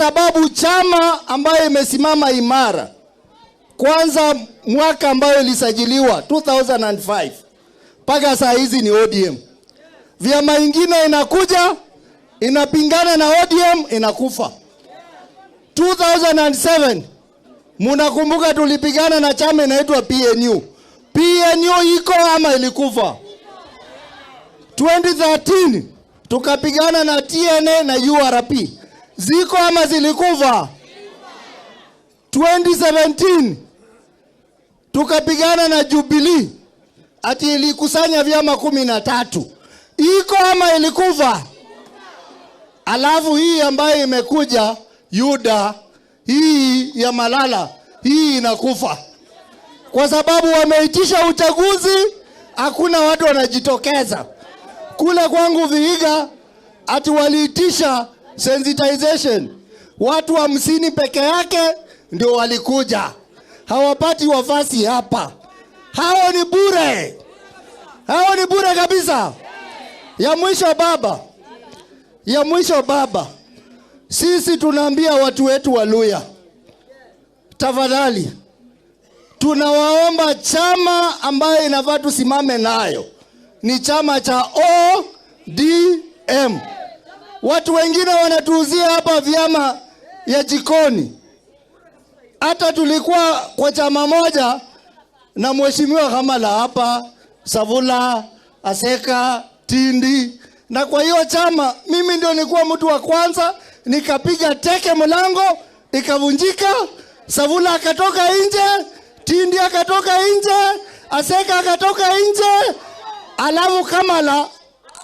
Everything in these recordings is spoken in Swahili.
sababu chama ambayo imesimama imara, kwanza mwaka ambayo ilisajiliwa 2005 mpaka saa hizi ni ODM. Vyama ingine inakuja inapingana na ODM, inakufa. 2007 munakumbuka tulipigana na chama inaitwa PNU. PNU iko ama ilikufa? 2013 tukapigana na TNA na URP, ziko ama zilikufa? 2017 tukapigana na Jubilee, ati ilikusanya vyama 13, iko ama ilikufa? Alafu hii ambayo imekuja Yuda, hii ya Malala, hii inakufa kwa sababu wameitisha uchaguzi, hakuna watu wanajitokeza. Kule kwangu Vihiga, ati waliitisha sensitization, watu 50 peke yake ndio walikuja, hawapati wafasi hapa. Hao ni bure, hao ni bure kabisa. Ya mwisho baba, ya mwisho baba, sisi tunaambia watu wetu wa Luhya, tafadhali tunawaomba chama ambayo inafaa tusimame nayo ni chama cha ODM. Watu wengine wanatuuzia hapa vyama ya jikoni. Hata tulikuwa kwa chama moja na mheshimiwa Khamala hapa, Savula, Aseka, Tindi, na kwa hiyo chama mimi ndio nilikuwa mtu wa kwanza, nikapiga teke mlango ikavunjika, Savula akatoka nje, Tindi akatoka nje, Aseka akatoka nje, alafu Kamala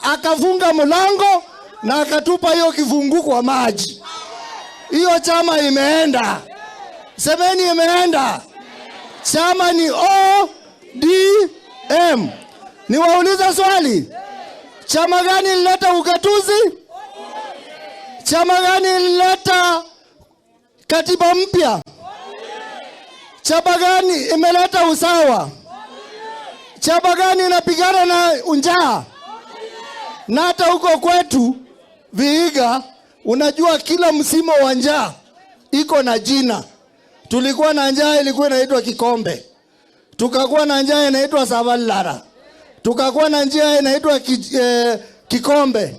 akafunga mlango na akatupa hiyo kifungu kwa maji. Hiyo chama imeenda, semeni imeenda. Chama ni ODM. Niwaulize swali, chama gani ilileta ugatuzi? Chama gani ilileta katiba mpya? Chama gani imeleta usawa? Chama gani inapigana na njaa? Na hata huko kwetu Vihiga, unajua kila msimu wa njaa iko na jina. Tulikuwa na njaa ilikuwa inaitwa kikombe, tukakuwa na njaa inaitwa savallara, tukakuwa na njaa inaitwa kikombe.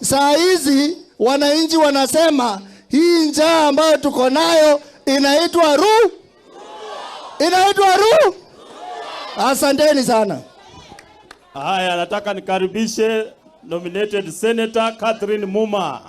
Saa hizi wananchi wanasema hii njaa ambayo tuko nayo inaitwa ru, inaitwa ru. Asanteni sana. Haya, nataka nikaribishe nominated Senator Catherine Muma.